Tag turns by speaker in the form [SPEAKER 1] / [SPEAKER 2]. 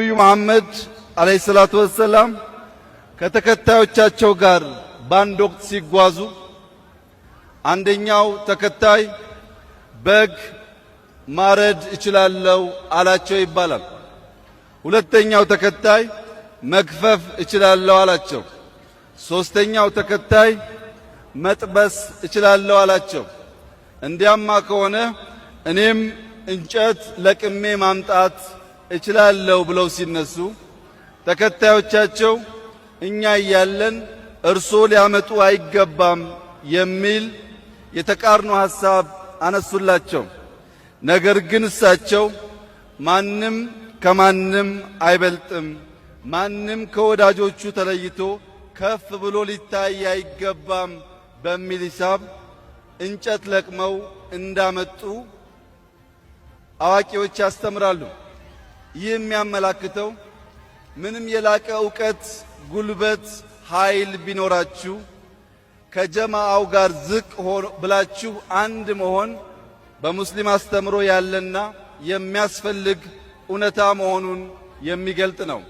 [SPEAKER 1] ነቢዩ መሐመድ ዓለይሂ ሰላቱ ወሰላም ከተከታዮቻቸው ጋር በአንድ ወቅት ሲጓዙ አንደኛው ተከታይ በግ ማረድ እችላለሁ አላቸው ይባላል። ሁለተኛው ተከታይ መግፈፍ እችላለሁ አላቸው። ሶስተኛው ተከታይ መጥበስ እችላለሁ አላቸው። እንዲያማ ከሆነ እኔም እንጨት ለቅሜ ማምጣት እችላለሁ ብለው ሲነሱ ተከታዮቻቸው እኛ እያለን እርሶ ሊያመጡ አይገባም የሚል የተቃርኖ ሐሳብ አነሱላቸው። ነገር ግን እሳቸው ማንም ከማንም አይበልጥም፣ ማንም ከወዳጆቹ ተለይቶ ከፍ ብሎ ሊታይ አይገባም በሚል ሂሳብ እንጨት ለቅመው እንዳመጡ አዋቂዎች ያስተምራሉ። ይህ የሚያመላክተው ምንም የላቀ እውቀት፣ ጉልበት፣ ኃይል ቢኖራችሁ ከጀማአው ጋር ዝቅ ብላችሁ አንድ መሆን በሙስሊም አስተምሮ ያለና የሚያስፈልግ እውነታ መሆኑን የሚገልጥ ነው።